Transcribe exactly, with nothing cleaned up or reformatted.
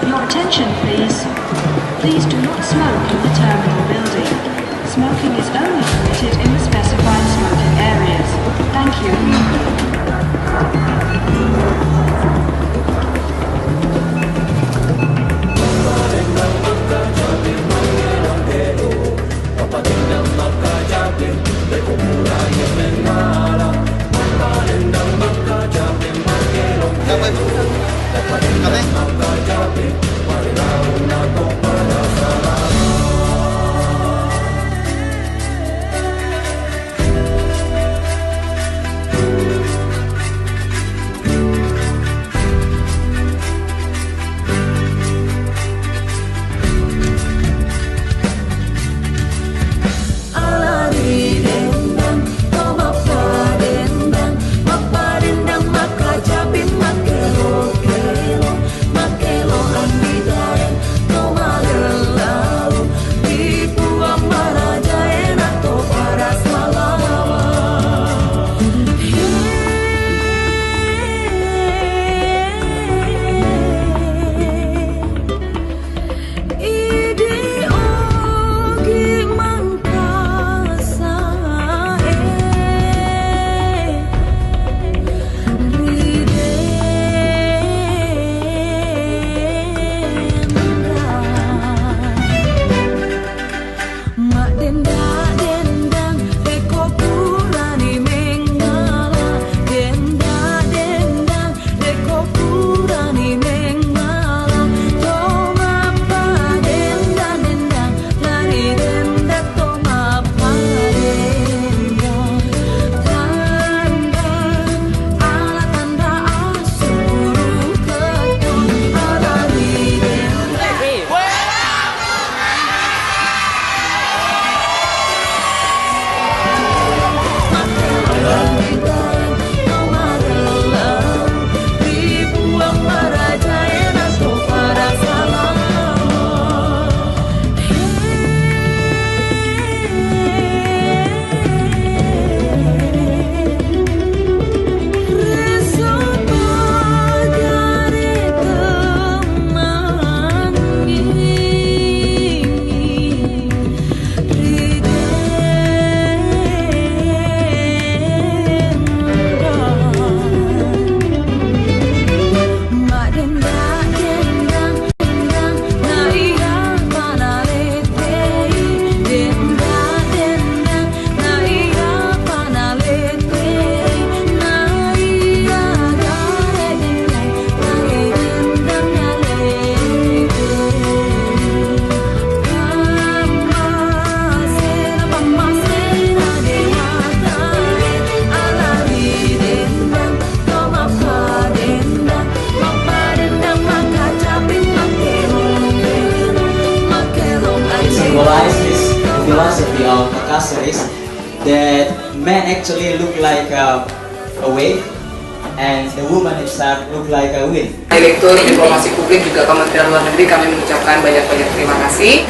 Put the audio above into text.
Your attention, please. Please do not smoke in the terminal building. Smoking is only permitted in the specified smoking areas. Thank you. Ala ri dendang, to mappadendang, mappadendang maka caping makkelo-kelo, makkelo andidaeng, to malellau, ri Puang Marajaena to paras malawa. Idi Ogi Mangkasae ri dendang. Ma'denda-dendang, teko purani mengngala. Denda-dendang, teko purani mengngala. To mappadenda-dendang, lari denda to mappadenda. Tanda, ala tanda assuruka to, ala ri denda. Symbolize this philosophy of Makassar is that men actually look like a, a wave and the woman itself look like a wind. Direktur Diplomasi Publik juga Kementerian Luar Negeri, kami mengucapkan banyak-banyak terima kasih.